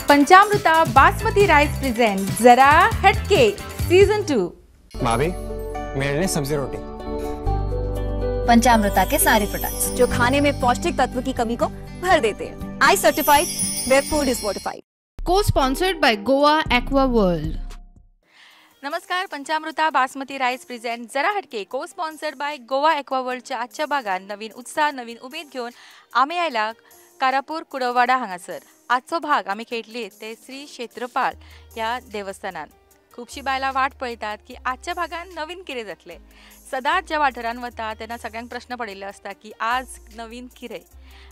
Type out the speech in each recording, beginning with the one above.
Panchamruta basmati rice present Zara Hatke season 2। भाभी मेरे लिए सब्जी रोटी। पंचामृता के सारे प्रोडक्ट्स जो खाने में पौष्टिक तत्व की कमी को भर देते हैं। I certified where food is fortified. Co sponsored by Goa Aqua World. नमस्कार, पंचामृता बासमती राईस प्रेझेंट जरा हटके co sponsored by Goa aqua वर्ल्डच्या आजच्या भागात नवीन उत्साह नवीन उमेद घेवन आमी आयला कारापूर कुडववाडा हांगासर। आजचो भाग आमी खेळटली ते श्री क्षेत्रपाल ह्या देवस्थानान। खुबशी बायलां वाट पळयतात की आजच्या भागान नवीन कितें जातलें। सदांच ज्या वाठारान वता तेन्ना सगळ्यांक प्रश्न पडिल्लो आसता की आज नवीन कितें,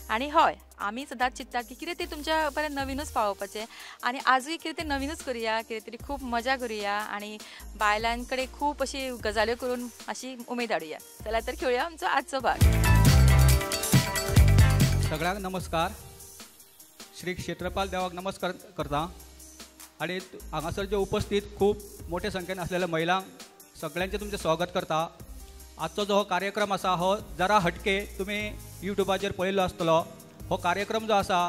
आनी हय आमी सदांच चिंततात की कितें तें तुमच्या पर्यंत नवीनूच पावोवपाचें आनी आजूय कितें तें नवीनूच करुया, कितें तरी खूब मजा करुया आनी बायलां कडेन खूब अशी गजाल्यो करून अशी उमेद हाडुया। चला तर खेळुया आमचो आजचो भाग। सगळ्यांक नमस्कार। श्री क्षेत्रपाल देवाक नमस्कार करता आनी हांगासर जे उपस्थित खूब मोठे संख्येन आसलेल्या महिलांक सगळ्यांचें तुमचें स्वागत करता। आजचो जो हो कार्यक्रम आसा हो जरा हटके तुमी यूट्यूबाचेर पळयल्लो आसतलो। हो कार्यक्रम जो आसा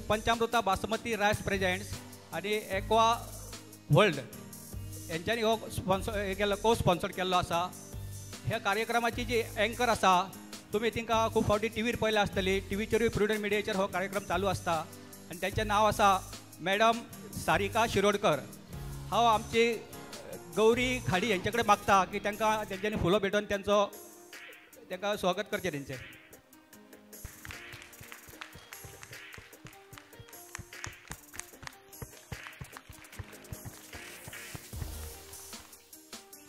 पंचामृता बासमती रायस प्रेजेंट्स आनी एक्वा वर्ल्ड हेंच्यांनी हो स्पॉन्सर केल्लो, को स्पॉन्सर केल्लो आसा। ह्या कार्यक्रमाची जी एंकर आसा तुमी तांकां खूब फावटी टीव्हीर पळयल्या आसतली। टीव्हीचेरूय प्रुडंट मिडियाचेर हो कार्यक्रम चालू आसता आनी तांचें नांव आसा मॅडम सारिका शिरोडकर। हांव आमची गौरी खाडी यांचे कडेन मागता की तांकां तेंच्यांनी फुलो भेटोवन तेंचो तांकां स्वागत करचें तेंचें।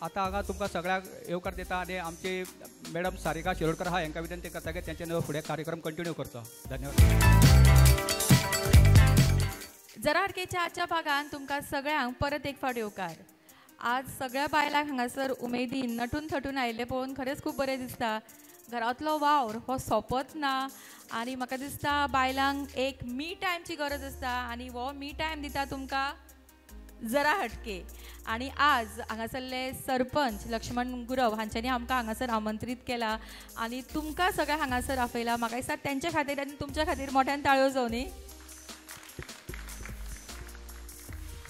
आतां हांगा तुमकां सगळ्यांक येवकार दिता आनी आमची मॅडम सारिका शिरोडकर आहा हांकां विनंती करता की तेंच्यांनी फुडें कार्यक्रम कंटिन्यू करचो। धन्यवाद। जरा हटकेच्या आजच्या भागान तुमकां सगळ्यांक परत एक फावट येवकार। आज सगळ्या बायलांक हांगासर उमेदीन नटून थटून आयिल्लें पळोवन खरेंच खूब बरें दिसता। घरांतलो वावर हो सोंपत ना आनी म्हाका दिसता बायलांक एक मी टायमची गरज आसता आनी हो मी टायम दिता तुमकां जरा हटके। आनी आज हांगासरले सरपंच लक्ष्मण गुरव हांच्यांनी आमकां हांगासर आमंत्रीत केला आनी तुमकां सगळ्यांक हांगासर आपयला। म्हाका दिसता तेंच्या खातीर आनी तुमच्या खातीर मोठ्यान ताळयो जावं न्ही।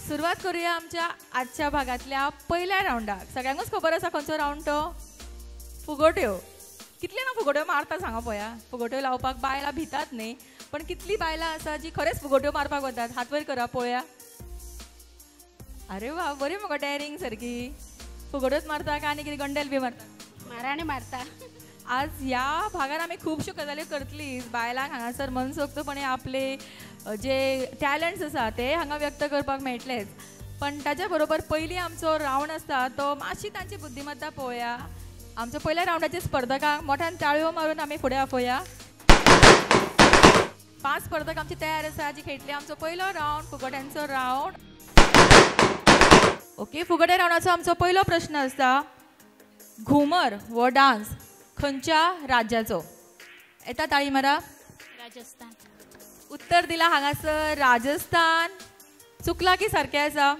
सुरवात करूया आमच्या आजच्या भागांतल्या पयल्या रावंडाक। सगळ्यांकूच खबर आसा खंयचो रावंड तो, फुगोट्यो। कितले ना फुगोट्यो मारता सांगा पळया। फुगोट्यो लावपाक बायलां भितात न्ही, पण कितली बायलां आसा जी खरेंच फुगोट्यो मारपाक वतात। हात वयर करा पळोवया। अरे वा, बरी मगो डॅरिंग सारकी। फुगोट्योच मारता काय आनी कितें गंडेल बी मारता? माराणे मारता। आज ह्या भागार आमी खुबश्यो गजाली करतली। बायलांक हांगासर मनसोक्तपणे आपले जे टॅलंट्स आसा ते हांगा व्यक्त करपाक मेळटलेच, पण ताच्या बरोबर पयलीं आमचो रावंड आसता तो मातशी तांची बुद्धिमत्ता पळोवया। आमच्या पयल्या रावंडाचे स्पर्धकांक मोठ्यान ताळयो मारून आमी फुडें आपोवया। 5 स्पर्धक आमची तयार आसा जी खेळटली आमचो पयलो रावंड, फुगोट्यांचो रावंड। ओके, फुगोट्या रावंडाचो आमचो पयलो प्रश्न आसता, घुमर हो डांस खंयच्या राज्याचो? येता ताळी मारा। राजस्थान। उत्तर दिला हांगासर राजस्थान। चुकला की सारकें आसा?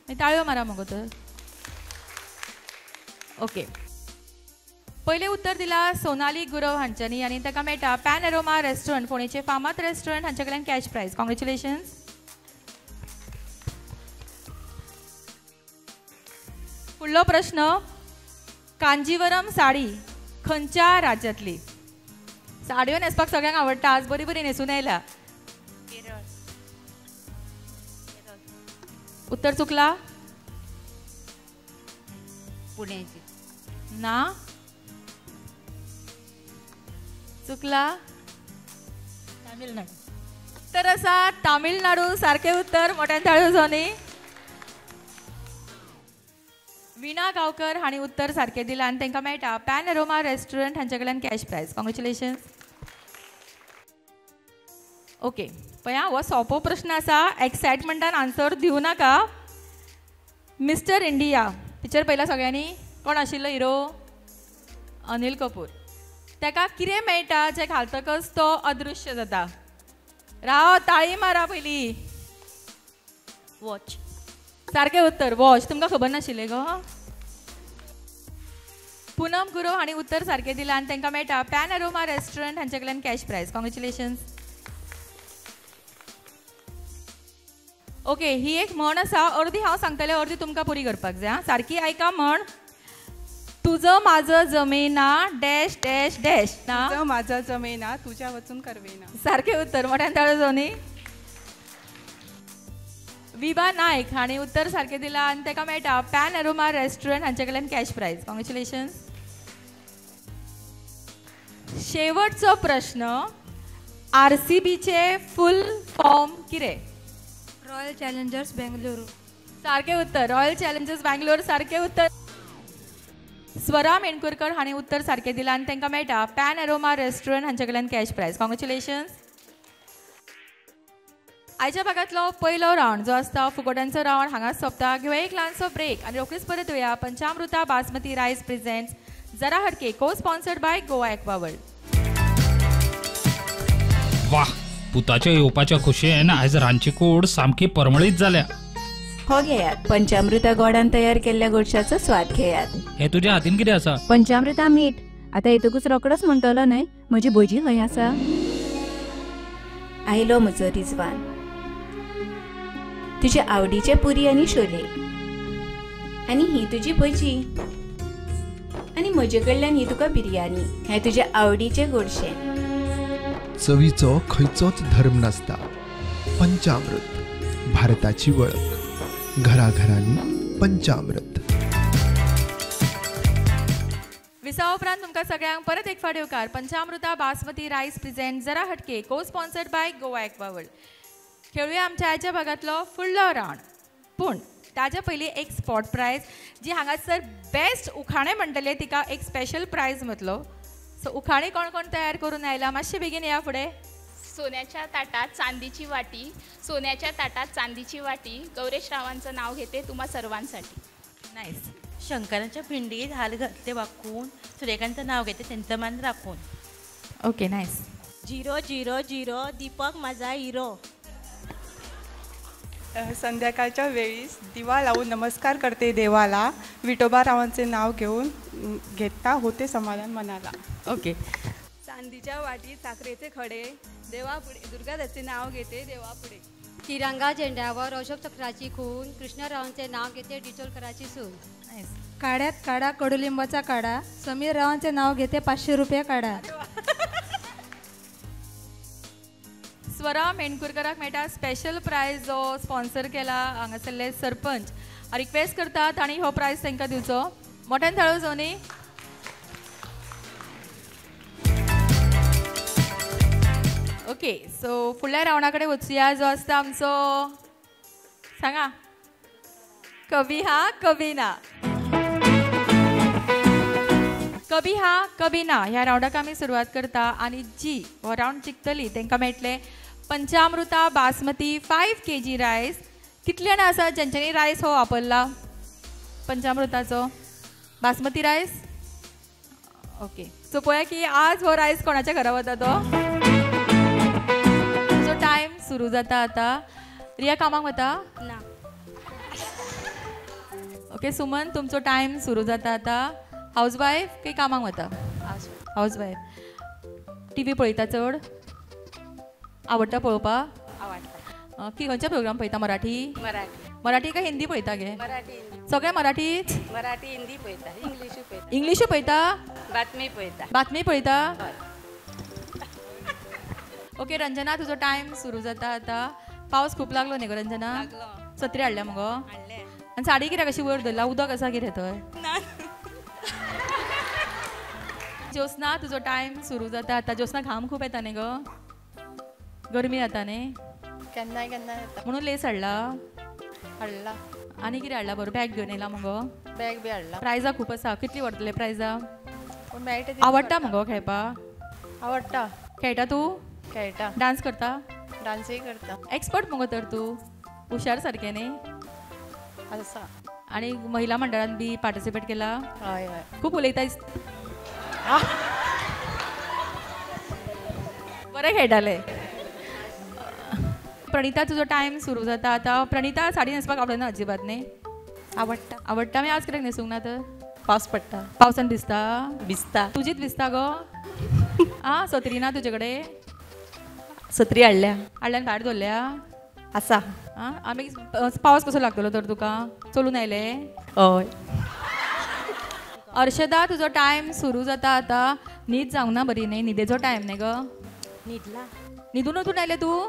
ताळयो मारा मगो तर। ओके, पयलें उत्तर दिला सोनाली गुरव हांच्यांनी आनी ताका मेळटा पॅनरोमा रेस्टॉरंट फोंडेचे फामाद रेस्टॉरंट हांचे कडल्यान कॅश प्रायज। कॉंग्रेच्युलेशन्स। फुडलो प्रश्न, कांजीवरम साडी खंयच्या राज्यांतली? साडयो न्हेसपाक सगळ्यांक आवडटा, आज बरी बरी न्हेसून आयल्या। केरळ। उत्तर चुकला? पुण्याची। ना, चुकला। तामिळनाडू। तर आसा तामिळनाडू सारकें उत्तर। मोठ्यान ताळयो जावं न्ही। वीणा गांवकर हांणी उत्तर सारकें दिलां आनी तांकां मेळटा पॅनरोमा रेस्टॉरंट हांचे कडल्यान कॅश प्रायज। कॉंग्रेच्युलेशन्स। ओके, पळया हो सोंपो प्रश्न आसा, एक्सायटमेंटान आन्सर दिवं नाका। मिस्टर इंडिया पिक्चर पळयला सगळ्यांनी? कोण आशिल्लो हिरो? अनिल कपूर। ताका कितें मेळटा जें घालतकच तो अदृश्य जाता? राव, ताळी मारा पयलीं। वॉच। सारकें उत्तर वॉच। तुमकां खबर नाशिल्लें गो? पूनम गुरव हांणी उत्तर सारकें दिलां आनी तांकां मेळटा पॅनरोमा रेस्टॉरंट हांचे कडल्यान कॅश प्रायज। कॉंग्रेच्युलेशन्स। ओके, ही एक म्हण आसा, अर्दी हांव सांगतलें अर्दी तुमकां पुरी करपाक जाय. आं, सारकी आयका म्हण. तुजं माझं जमेना डॅश डॅश डॅश. ना, तुझं माझं जमेना तुझ्या वचून करवेना. सारकें उत्तर. मोठ्यान ताळो जावनी. विभा नायक हांणी उत्तर सारकें दिलां आनी ताका मेळटा पॅन अरोमा रेस्टॉरंट हांचे कडल्यान कॅश प्रायज. कॉंग्रेच्युलेशन्स. शेवटचो प्रश्न, आरसीबीचे फुल फॉर्म कितें? Royal challengers Bengaluru. सारकें उत्तर, रॉयल चॅलेंजर्स बँगलोर सारकें उत्तर. स्वरा मेणकुरकर हांणी उत्तर सारकें दिलां आनी तांकां मेळटा पॅन अरोमा रेस्टॉरंट हांचे कडल्यान कॅश प्रायज. कॉंग्रेच्युलेशन्स. आयच्या भागांतलो पयलो रावंड जो आसता फुगोट्यांचो रावंड हांगा सोंपता. घेवया एक ल्हानसो ब्रेक आनी रोखडीच परत येवया. पंचामृता बासमती रायस प्रेझेंट्स जरा हटके को स्पॉन्सर्ड बाय गोवा एक्वावर्ल्ड. वाह, पुताच्या येवपाच्या खुशयेन आयज रांदची कूड सामकी परमळीत जाल्या. हो घेयात पंचामृता गोडान तयार केल्ल्या गोडशाचो स्वाद घेयात. हे तुज्या हातीन कितें आसा? पंचामृता मीठ. आतां येतकूच रोकडोच म्हणटलो न्हय म्हजी भजी खंय आसा. आयलो म्हजो रिजवान, तुजे आवडीचे पुरी आनी शोले, आनी ही तुजी भजी, आनी म्हजे कडल्यान ही तुका बिरयानी. हें तुजे आवडीचे गोडशें. चवीचो खंयचोच धर्म नासता. पंचामृत, भारताची वळख. घराघरांनी पंचामृत. विसावा उपरांत तुमकां सगळ्यांक परत एक फावट येवकार. पंचामृता बासमती रायस प्रेझेंट जरा हटके को स्पॉन्सर्ड बाय गोवा एक्वावर्ल्ड. खेळुया आमच्या आयच्या भागांतलो फुडलो रावंड. पूण ताज्या पयलीं एक स्पॉट प्रायज जी हांगासर बेस्ट उखाणें म्हणटले तिका एक स्पेशल प्रायज म्हटलो. सो उखाणें कोण कोण तयार करून आयला मातशें बेगीन या फुडें. सोन्याच्या ताटात चांदीची वाटी, सोन्याच्या ताटात चांदीची वाटी, गौरेश रावांचं नाव घेते तुम्हा सर्वांसाठी. नायस. शंकराच्या पिंडीत हाल घातले वाकून, सूर्यकांतचं नाव घेते त्यांचं मान राखून. Okay, nice. 0 0 0 Deepak माझा हिरो. संध्याकाळच्या वेळीस दिवा लावून नमस्कार करते देवाला, विठोबा रावांचे नाव घेऊन घेता होते समाधान मनाला. ओके. चांदीच्या वाटीत साखरेचे खडे, देवापुढे दुर्गादाचे नाव घेते देवापुढे. तिरंगा झेंड्यावर अशोक चक्राची खून, कृष्णरावांचे नाव घेते डिचोलकराची सून. काढ्यात काढा कडुलिंबाचा काढा, समीर रावांचे नाव घेते 500 रुपये काढा. स्वरा मेणकुरकराक मेळटा स्पेशल प्रायज जो स्पॉन्सर केला हांगासरले सरपंच. रिक्वेस्ट करता तांणी हो प्रायज तांकां दिवचो. मोठ्यान ताळो जावनी. ओके, सो फुडल्या रावंडा कडेन वचुया जो आसता आमचो, सांगा, कभी हा कभी ना. कभी हा कभी ना ह्या रावंडाक आमी सुरवात करता आनी जी हो रावंड जिखतली तांकां मेळटले पंचामृता बासमती 5 kg rice. कितले जाणां आसा जेंच्यांनी रायस हो वापरला पंचामृताचो बासमती रायस? ओके, सो पळया की आज हो रायस कोणाच्या घरा वता तो. सो टायम सुरू जाता आतां. रिया कामाक वता ना? ओके, सुमन तुमचो टायम सुरू जाता आतां. हावज वायफ की कामाक वता? House wife. टीव्ही पळयता चड? आवडटा पळोवपाक? आवडटा. की खंयचे प्रोग्राम पळयता? मराठी? मराठी. मराठी काय हिंदी पळयता गे? मराठी. सगळे मराठीच? मराठी हिंदी पळयता, इंग्लिशूय पळयता. इंग्लिशूय पळयता? बातमी पळयता. बातमी पळयता? ओके रंजना, तुजो टायम सुरू जाता आतां. पावस खूब लागलो न्ही गो रंजना? सत्री हाडल्या मगो? आनी साडी कित्याक अशी वयर धरला? उदक आसा कितें थंय? ज्योत्सना, तुजो टायम सुरू जाता आतां. ज्योत्सना, घाम खूब येता न्ही गो? गरमी जाता न्ही? केन्नाय केन्नाय येता. म्हणून लेस हाडला? हाडला. आनी कितें हाडला? बरो बॅग घेवन येयला मगो? बॅग बी हाडला. प्रायजां खूब आसा. कितली व्हरतले प्रायजां? मेळटा. आवडटा मगो खेळपाक? आवडटा. खेळटा तूं? खेळटा. डान्स करता? डान्सूय करता. एक्सपर्ट मगो तर तूं, हुशार सारकें न्ही? आसा. आनी महिला मंडळान बी पार्टिसिपेट केला? हय हय. खूब उलयता. बरें खेळटाले. प्रणिता, तुजो टायम सुरू जाता आतां. प्रणिता, साडी न्हेसपाक आवडना अजिबात न्ही? आवडटा. आवडटा. मागीर आज कित्याक न्हेसूंक ना तर? पावस पडटा. पावसान भिजता? भिजता. तुजीच भिजता गो? आं, सत्री ना तुजे कडेन? सत्री हाडल्या. हाडल्या आनी भायर दवरल्या? आसा. आं, आमी पावस कसो लागतलो तर तुका? चलून आयले? हय. अर्शदा, तुजो टायम सुरू जाता आतां. न्हीद जावंक ना बरी न्ही? न्हिदेचो टायम न्ही गो? न्हिदला. न्हिदून उठून आयले तूं?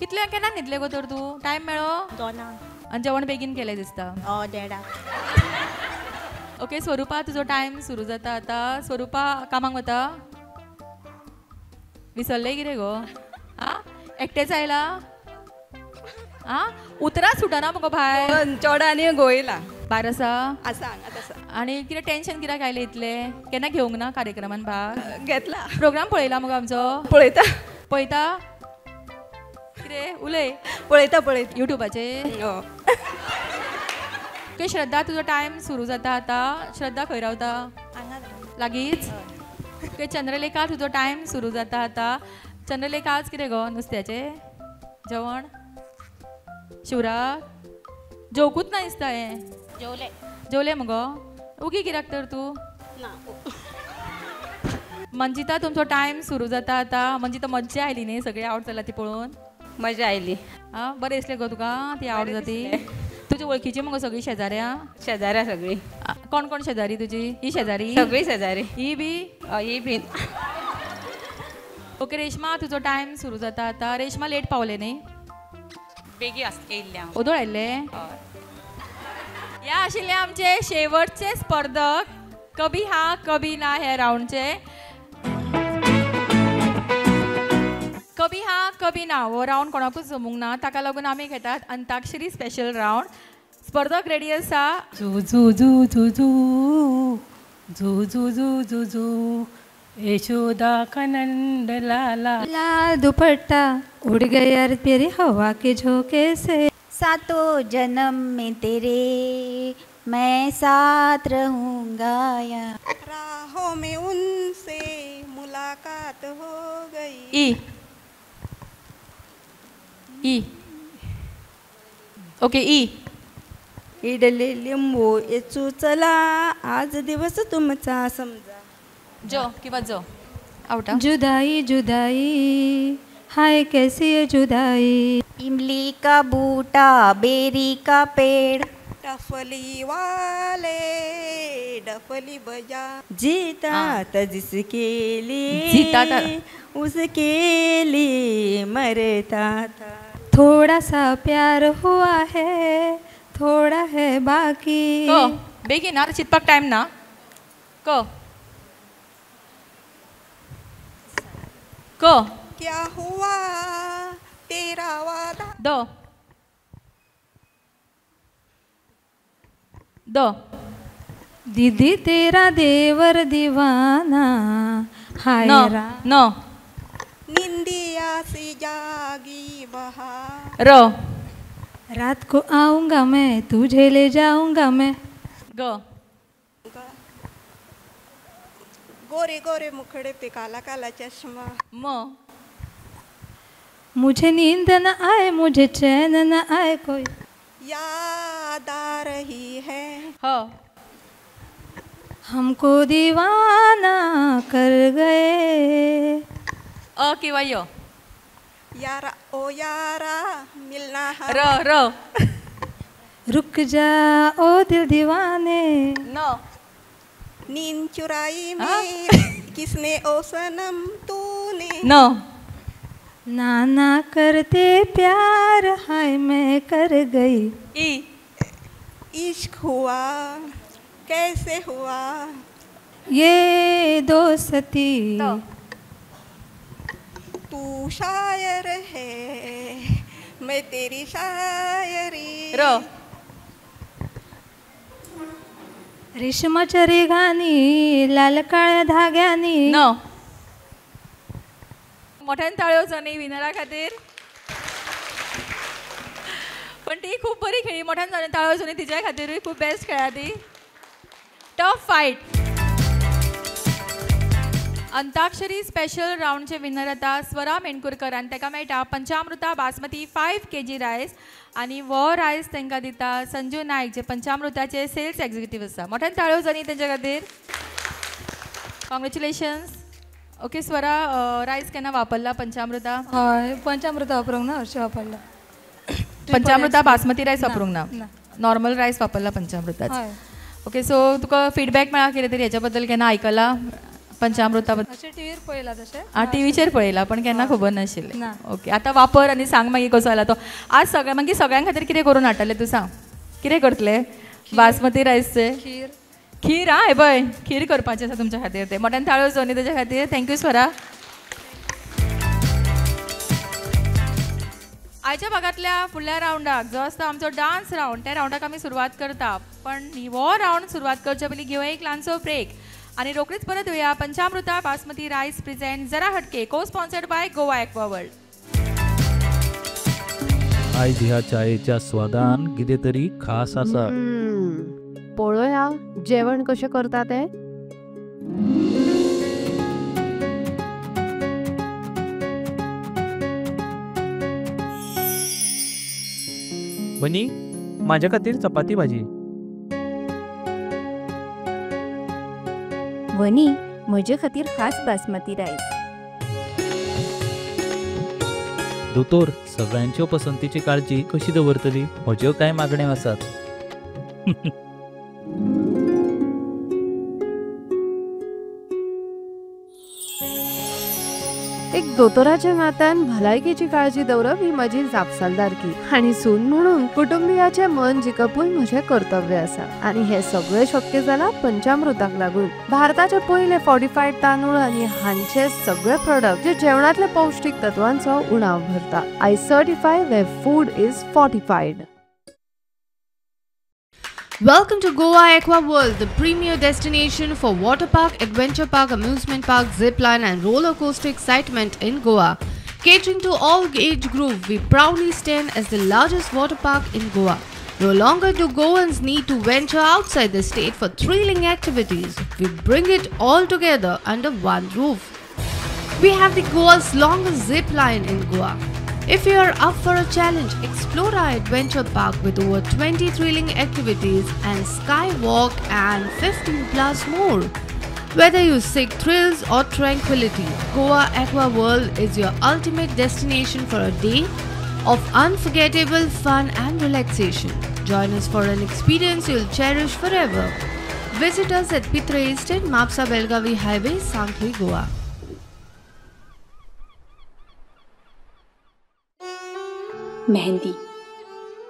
कितल्या केन्ना न्हिदले गो तर तूं? टायम मेळ्ळो? 2. आनी जेवण बेगीन केलें दिसता? हय, 1:30. ओके स्वरुपा, तुजो टायम सुरू जाता आतां. स्वरुपा कामाक वता? विसरलें कितें गो? आं, एकटेंच आयला? आं, उतरां सुटना मुगो भायर. चोडा आनी गोयला भायर आसा? आसा, हांगाच आसा. आनी कितें टेंशन कित्याक आयलें इतलें? केन्ना घेवंक ना कार्यक्रमान भाग? घेतला. प्रोग्राम पळयला मुगो आमचो? पळयता. पळयता? कितें उलय. पळयता पळयता युट्यूबाचेर. ओके श्रद्धा, तुजो टायम सुरू जाता आतां. श्रद्धा खंय रावता? लागींच. ओके चंद्रलेखा, तुजो टायम सुरू जाता आतां. चंद्रलेखा, आज कितें गो नुस्त्याचें जेवण? शिवराक जेवकूच ना दिसता हें. जेवलें. जेवलें मुगो? उगी कित्याक तर तूं? ना. मंजिता, तुमचो टायम सुरू जाता आतां. मंजिता, मज्जा आयली न्ही सगळी आवड जाला ती पळोवन? मजा आयली. आं, बरें दिसलें गो तुका ती आवड जाती? तुजी वळखीची मुगो सगळी शेजाऱ्यां? शेजाऱ्यां सगळी. कोण कोण शेजारी तुजी? ही शेजारी? सगळी शेजारी. ही बी? ही बी. ओके रेश्मा, तुजो टायम सुरू जाता आतां. रेश्मा लेट पावलें न्ही? बेगी येयल्लें हांव. ओदोळ आयिल्लें? ह्या आशिल्ले आमचे शेवटचे स्पर्धक कभी हा कभी ना हे रावंडचे. कभी हा कभी ना हो रावंड कोणाकूच जमूंक ना, ताका लागून आमी घेतात अंताक्षरी स्पेशल रावंड. स्पर्धक रेडी आसा? झू झू झू झू झू झू झू झू झू झू यशोदा का नंद लाला. लाल दुपट्टा उड़ गया तेरी हवा के झोंके से. सातों जन्म में तेरे मैं साथ रहूंगा या. राहों में उनसे मुलाकात हो गई. ई ई ओके ई. इडले लिंबू येचू चला आज दिवस तुमचा समजा. जो किंवा जो आवटा. जुदाई जुदाई हाय कैसी है जुदाई. इमली का बूटा बेरी का पेड़. डफली वाले डफली बजा. जीता था जिसके लिए जीता था उसके लिए मरता था. थोड़ा सा प्यार हुआ है थोड़ा है बाकी. क बेगीन ना, चिंतपाक टायम ना. क क क्या हुआ तेरा वादा. The the दीदी तेरा देवर दीवाना हाय न न. निंदिया सी जागी बहार. र रात को आऊंगा मैं तुझे ले जाऊंगा मैं. ग गोरे गोरे मुखड़े पे काला काला चश्मा. म मुझे नींद न आए मुझे चैन न आए कोई. याद आ रही है. ह हमको दीवाना कर गए. अ किंवा य. यारा ओ यारा मिलना. र र रुक जा ओ दिल दीवाने. न नींद चुराई मेरी किसने ओ सनम तूने. न नाना करते प्यार हाय मैं कर गई. ई इश्क हुआ कैसे हुआ ये दोस्ती. तू शायर है मैं तेरी शायरी. र रेशमाच्या रेघानी लाल काळ्या धाग्यानी. न मोठ्यान ताळयो जाणी विनरा खातीर. पण ती खूप बरी खेळी. मोठ्यान ताळयो जाणी तिच्या खातीरूय खूप बेस्ट खेळा ती. Tough fight. Antakshari special रावंडचे विनर आता स्वरा मेणकुरकर आनी ताका मेळटा पंचामृता बासमती 5 kg rice आनी हो रायस तांकां दिता संजू नायक जे पंचामृताचे सेल्स एक्झिक्युटीव आसा. मोठ्यान ताळयो जाणी तेंच्या खातीर. कॉंग्रेच्युलेशन्स. ओके स्वरा, रायस केन्ना वापरला पंचामृता? हय, पंचामृता वापरूंक ना, हरशीं वापरला. पंचामृता बासमती रायस वापरूंक ना, नॉर्मल रायस वापरला पंचामृताच. ओके, सो तुका फीडबॅक मेळ्ळा कितें तरी हेच्या बद्दल? केन्ना आयकला पंचामृता बद्दल? अशें टिवीर पळयला तशें. आं, टिवीचेर पळयला पण केन्ना खबर नाशिल्लें. ओके, आतां वापर आनी सांग मागीर कसो आयला तो. आज सगळ्या मागीर सगळ्यां खातीर कितें करून हाडटलें तूं सांग, कितें करतलें बासमती रायसचें? खीर. खीर? आं, हें पळय खीर करपाचें आसा तुमच्या खातीर तें. मोठ्यान ताळयो जावनी तेज्या खातीर. Thank you Swara. आयच्या भागांतल्या फुडल्या रावंडाक जो आसता आमचो डान्स रावंड, त्या रावंडाक आमी सुरवात करता. पण हो रावंड सुरवात करच्या पयलीं घेवया एक ल्हानसो ब्रेक आनी रोखडीच परत येवया. पंचामृता बासमती रायस प्रेझेंट जरा हटके, co sponsored by Goa Aqua World. आयज ह्या चायेच्या स्वादान कितें तरी खास आसा. पळोवया जेवण कशें करता तें. बनी, माझ्या खातीर चपाती भाजी. वनी, म्हजे खातीर खास बासमती रायस. दोतोर, सगळ्यांच्यो पसंतीची काळजी कशी दवरतली? म्हज्यो कांय मागण्यो आसात. एक दोतोराच्या नात्यान भलायकेची काळजी दवरप ही म्हजी जापसालदारकी आनी सून म्हणून कुटुंबियाचें मन जिखपूय म्हजें कर्तव्य आसा. आनी हें सगळें शक्य जालां पंचामृताक लागून. भारताचे पयले फॉर्टिफायड तांदूळ आनी हांचे सगळे प्रोडक्ट जे जेवणांतले पौश्टीक तत्वांचो उणाव भरता. I certify where food is fortified. Welcome to Goa Aqua World, the premier destination for water park, adventure park, amusement park, zip line and roller coaster excitement in Goa. Catering to all age group, we proudly stand as the largest water park in Goa. No longer do Goans need to venture outside the state for thrilling activities. We bring it all together under one roof. We have the Goa's longest zip line in Goa. If you are up for a challenge, explore our adventure park with over 20 thrilling activities and skywalk and 15 plus more. Whether you seek thrills or tranquility, Goa Aqua World is your ultimate destination for a day of unforgettable fun and relaxation. Join us for an experience you'll cherish forever. Visit us at Pitre Estate, Mapsa Belgavi Highway, Sankhli, Goa. Mehndi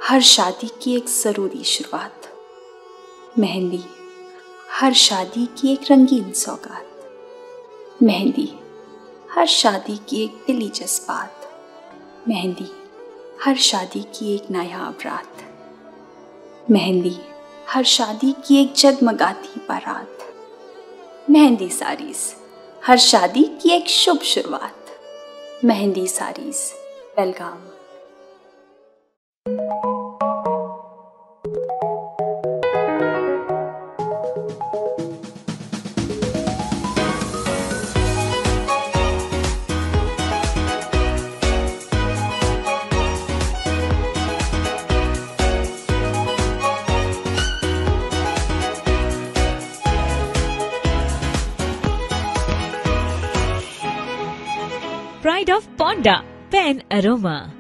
हर शादी की एक ज़रूरी शुरुआत, मेहंदी हर शादी की एक रंगीन सौगात, मेहंदी हर शादी की एक दिली जज्बात, मेहंदी हर शादी की एक नायाब रात, मेहंदी हर शादी की एक जगमगाती बारात, मेहंदी साड़ीज हर शादी की एक शुभ शुरुआत, Mehndi saris Belgaum. Pride of Ponda, Pen Aroma.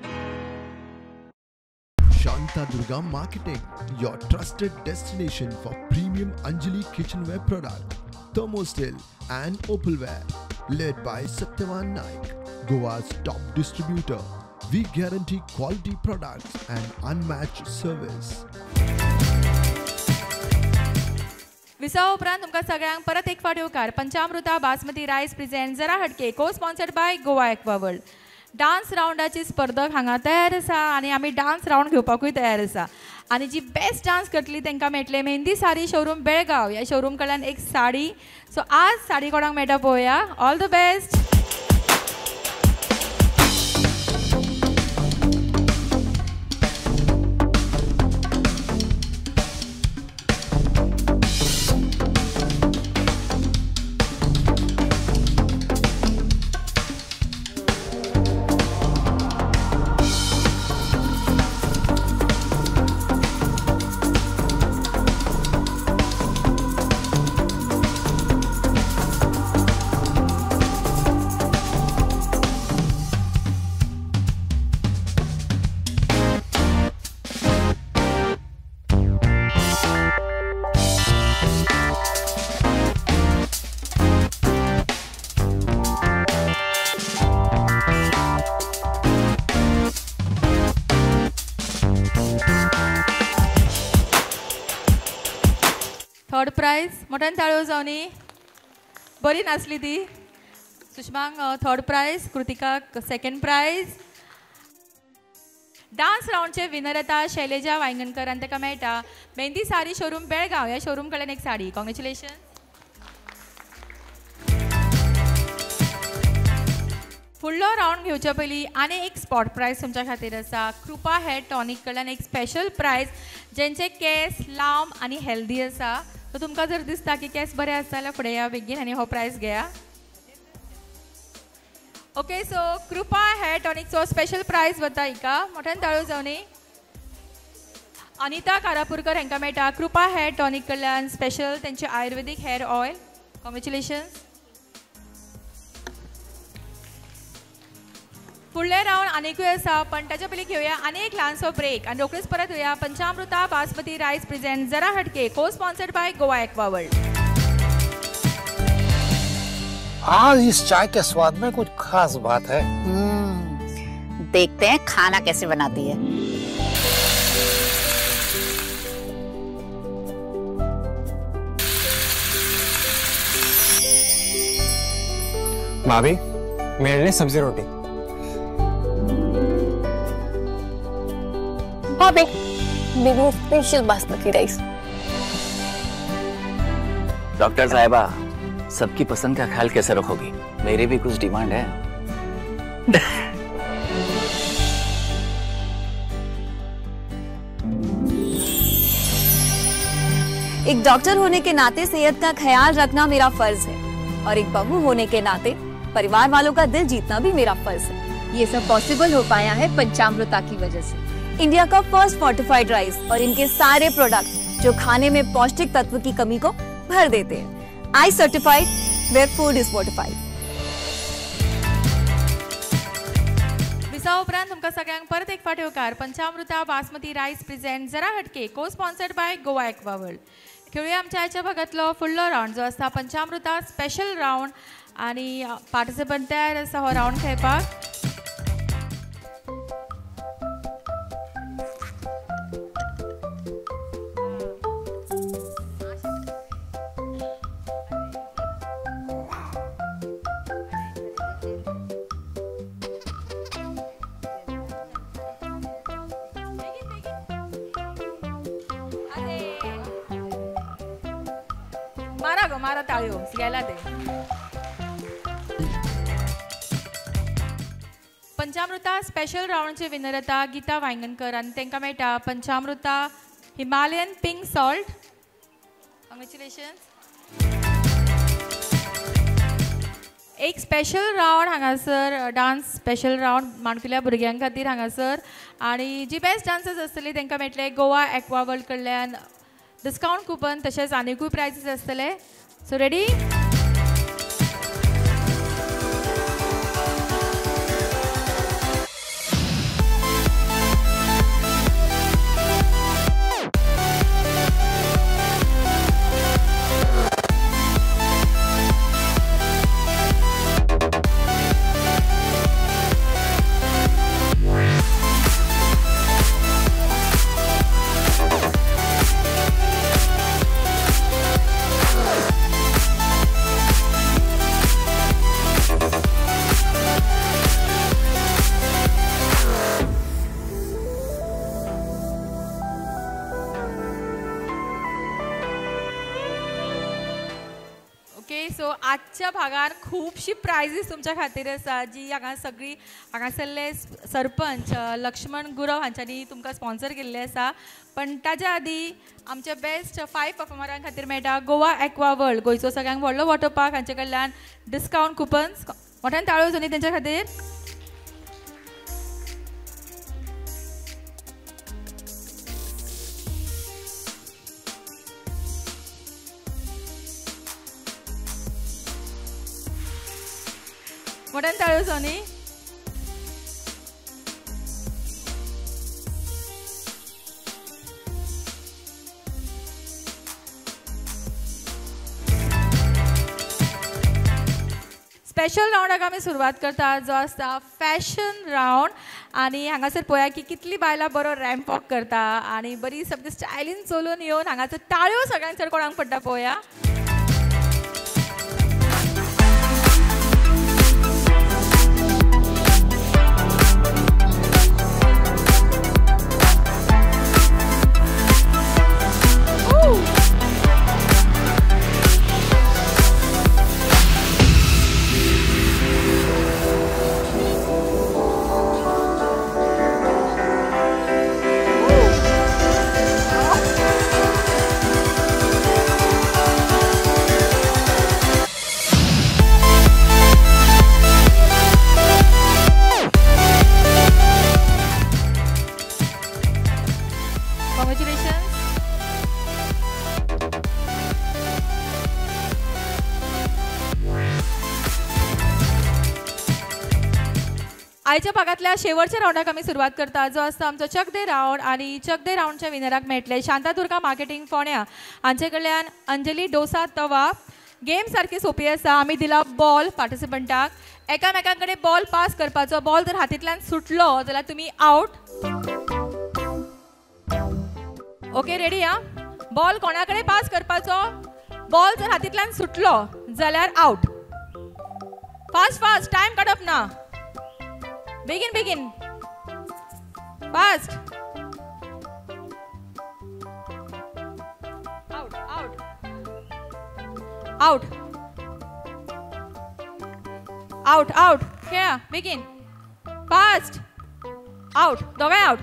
Shanta Durga Marketing, your trusted destination for premium Anjali kitchenware product, thermosteel and opalware. Led by Satyavan Naik, Goa's top distributor. We guarantee quality products and unmatched service. विसावा उपरांत तुमकां सगळ्यांक परत एक फावट येवकार. पंचामृता basmati rice present जरा हटके, को sponsored by Goa Aqua World. Dance रावंडाची स्पर्धक हांगा तयार आसा आनी आमी डान्स रावंड घेवपाकूय तयार आसा. आनी जी बेस्ट डान्स करतली तांकां मेळटले मेहंदी साडी शोरूम बेळगांव ह्या शोरूम कडल्यान एक साडी. सो आज साडी कोणाक मेळटा पळोवया. All the best. Third prize. मोठ्यान ताळयो जावनी. बरी नाचली ती. सुषमाक थर्ड प्रायज, कृतिकाक सेकंड प्रायज. डान्स रावंडचे विनर येता शैलेजा वायंगणकर आनी ताका मेळटा मेहंदी साडी शोरूम बेळगांव ह्या शोरूम कडल्यान एक साडी. कॉंग्रेच्युलेशन. फुडलो रावंड घेवच्या पयलीं आनी एक स्पॉट प्रायज तुमच्या खातीर आसा. कृपा हेअर टॉनीक कडल्यान एक स्पेशल प्रायज जेंचे केस लांब आनी हेल्दी आसा. सो तुमकां जर दिसता की केस बरे आसा जाल्यार फुडें या बेगीन आनी हो प्रायज घेया. ओके, सो कृपा हेअर टॉनिकचो स्पेशल प्रायज वता हिका. मोठ्यान ताळयो जावनी. अनिता कारापूरकर हांकां मेळटा कृपा हेअर टॉनीक कडल्यान स्पेशल तेंचे आयुर्वेदीक हेअर ऑयल. कॉंग्रेच्युलेशन्स. फुडले रावंड आनीकूय आसा पण ताच्या पयलीं घेवया आनी एक ल्हानसो ब्रेक आनी रोखडीच परत येवया. पंचामृता बासमती रायस प्रेझेंट जरा हटके को sponsored by Goa aqua world. आज इस चाय के स्वाद में कुछ खास बात है. देखते हैं खाना कैसे बनाती है. भाभी, मेरे लिए सब्जी रोटी. भाभी, मेरे स्पेशल बासमती राइस. डॉक्टर साहिबा, सबकी पसंद का ख्याल कैसे रखोगी? मेरी भी कुछ डिमांड है. एक डॉक्टर होने के नाते सेहत का ख्याल रखना मेरा फर्ज है और एक बहू होने के नाते परिवार वालों का दिल जीतना भी मेरा फर्ज है. ये सब पॉसिबल हो पाया है पंचामृता की वजह से. इंडिया का फर्स्ट फोर्टिफाइड राइस और इनके सारे प्रोडक्ट जो खाने में पौष्टिक तत्व की कमी को भर देते हैं. I certified where food is fortified. विसा उपरांत तुमकां सगळ्यांक परत एक फावट येवकार. पंचामृता बासमती रायस प्रेझेंट जरा हटके को sponsored by Goa aqua world. खेळुया आमच्या आयच्या भागांतलो फुडलो रावंड जो आसा पंचामृता स्पेशल रावंड आनी पार्टिसिपंट तयार आसा हो रावंड खेळपाक. मारा गो मारा ताळयो गेला ते. पंचामृता स्पेशल रावंडचे विनर येता गीता वायंगणकर आनी तांकां मेळटा पंचामृता हिमालयन पिंक सॉल्ट. कॉंग्रेच्युलेशन्स. एक स्पेशल रावंड हांगासर डान्स स्पेशल रावंड माणकुल्या भुरग्यां खातीर हांगासर आनी जी बेस्ट डान्सर्स आसतली तांकां मेळटले गोवा एक्वा वर्ल्ड कडल्यान डिस्कावंट कुपन तशेंच आनीकूय प्रायजीस आसतले. So ready? So आजच्या भागार खुबशी प्रायजीस तुमच्या खातीर आसा जी हांगा सगळी हांगासरले सरपंच लक्ष्मण गुरव हांच्यांनी तुमकां स्पॉन्सर केल्ले आसा. पण ताच्या आदी आमच्या बेस्ट 5 परफॉर्मरां खातीर मेळटा गोवा एक्वा वर्ल्ड गोंयचो सगळ्यांक व्हडलो वॉटर पार्क हांचे कडल्यान डिस्कावंट कुपन्स. मोठ्यान ताळयो जावनी तेंच्या खातीर. मोठ्यान ताळयो जावनी. स्पेशल रावंडाक आमी सुरवात करता जो आसता फॅशन रावंड आनी हांगासर पळोवया की कितली बायलां बरो रॅम्प वॉक करता आनी बरी सामकी स्टायलीन चलून येवन हांगासर टाळयो सगळ्यांत चड कोणाक पडटा पळोवया. आयच्या भागांतल्या शेवटच्या रावंडाक आमी सुरवात करता जो आसता आमचो चक दे रावंड आनी चक दे रावंडच्या विनराक मेळटले शांतादुर्गा मार्केटिंग फोंड्या हांचे कडल्यान अंजली डोसा तवा. गेम सारकी सोंपी आसा. आमी दिला बॉल पार्टिसिपंटाक, एकामेकां कडेन बॉल पास करपाचो. बॉल जर हातींतल्यान सुटलो जाल्यार तुमी आवट. ओके रेडी आ? बॉल कोणा कडेन पास करपाचो, बॉल जर हातींतल्यान सुटलो जाल्यार आवट. फास्ट फास्ट, टायम काडप ना. बेगीन बेगीन, fast. Out out out out out. खेळा बेगीन, फास्ट. आवट, दोगांय आवट.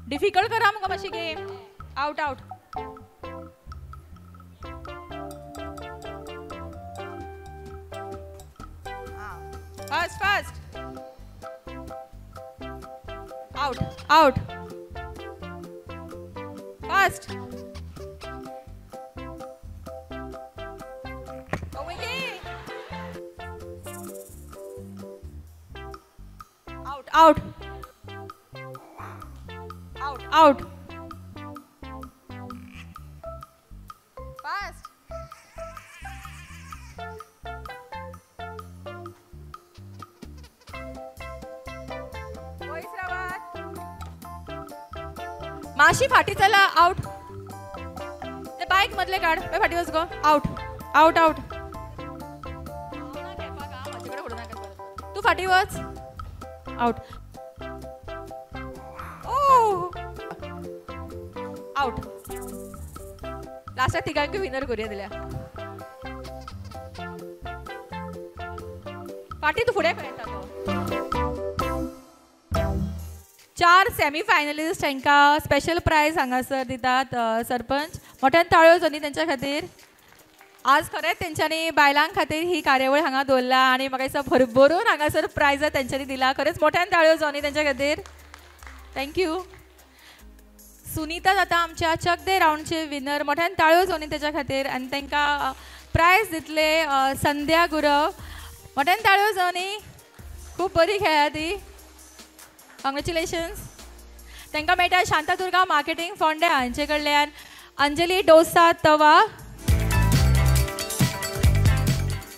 डिफिकल्ट करा मुगो मातशी game. Out out. Fast fast. Out out. Fast. Out out out out. Fast. माशी फाटी चला. आवट. ते बायक मदले काड, फाटी वच गो. Out out out. तूं फाटी वच. आवट. ओ आवट. लास्टाक तिगांकूय विनर करुया दिल्या. फाटी तूं फुडें खंय येता तो. 4 सेमी फायनलिस्ट हांकां स्पेशल प्रायज हांगासर दितात सरपंच. मोठ्यान ताळयो जावनी तेंच्या खातीर. आज खरेंच तेंच्यांनी बायलां खातीर ही कार्यावळ हांगा दवरला आनी म्हाका दिसता भरभरून हांगासर प्रायजां तेंच्यांनी दिला. खरेंच मोठ्यान ताळयो जावनी तेंच्या खातीर. Thank you. Sunita जाता आमच्या चक दे रावंडचे विनर. मोठ्यान ताळयो जावनी तेच्या खातीर आनी तांकां प्रायज दितले संध्या गुरव. मोठ्यान ताळयो जावनी. खूब बरी खेळ्ळा ती. कॉंग्रेच्युलेशन्स. तांकां मेळटा शांतादुर्गा मार्केटिंग फोंड्या हांचे कडल्यान अंजली डोसा तवा.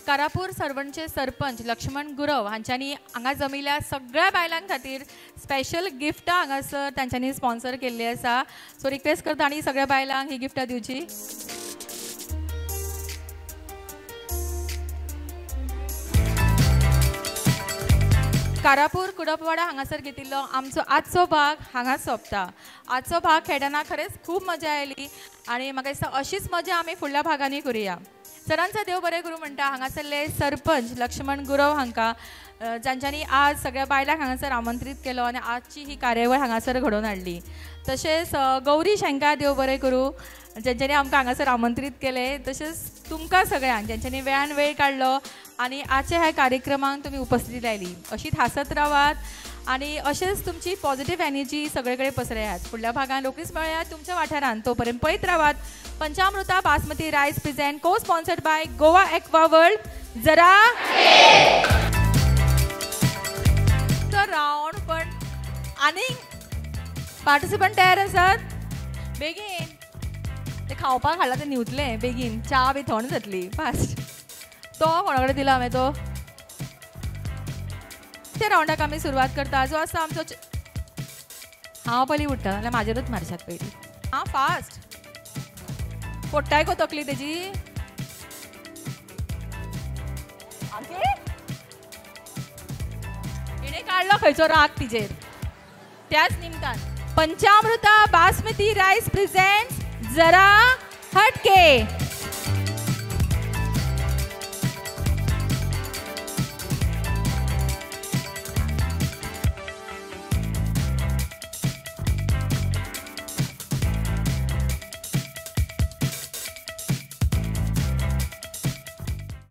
कारापूर सरवणचे सरपंच लक्ष्मण गुरव हांच्यांनी हांगा जमिल्ल्या सगळ्या बायलां खातीर स्पेशल गिफ्टां हांगासर तांच्यांनी स्पॉन्सर केल्ली आसा. सो रिक्वेस्ट करता आनी सगळ्या बायलांक ही गिफ्टां दिवची. कारापूर कुडपवाडा हांगासर घेतिल्लो आमचो आजचो भाग हांगा सोंपता. आजचो भाग खेळटना खरेंच खूब मजा आयली आनी म्हाका दिसता अशीच मजा आमी फुडल्या भागांनी करुया. सरांचा देव बरें करूं म्हणटा हांगासरले सरपंच लक्ष्मण गुरव हांकां जांच्यांनी आज सगळ्या बायलांक हांगासर आमंत्रीत केलो आनी आजची ही कार्यावळ हांगासर घडोवन हाडली. तशेंच गौरी शंका देव बरें करूं ज्यांच्यांनी आमकां हांगासर आमंत्रीत केलें. तशेंच तुमकां सगळ्यांक ज्यांच्यांनी वेळान वेळ काडलो आनी आजच्या ह्या कार्यक्रमाक तुमी उपस्थिती लायली. अशीच हांसत रावात आनी अशेंच तुमची पॉझिटिव्ह एनर्जी सगळे कडेन पसरयात. फुडल्या भागान रोखडीच मेळया तुमच्या वाठारांत. तो पर्यंत पळयत रावात Panchamruta basmati rice present co sponsored by Goa aqua world. जरा रावंड पण आनी पार्टिसिपंट तयार आसात. बेगीन ते खावपाक हाडला ते न्हिवतले बेगीन, च्या बी थंड जातली फास्ट. तो कोणा कडेन दिला हांवें तो? त्या रावंडाक आमी सुरवात करता जो आसा आमचो. हांव पयलीं उठ्ठा जाल्यार म्हाजेरूच मारशात पयलीं. आं फास्ट फोडटाय गो तकली तेजी. हिणें काडलो खंयचो राग तिजेर. त्याच निमतान पंचामृता बासमती रायस प्रेझेंट्स जरा हटके.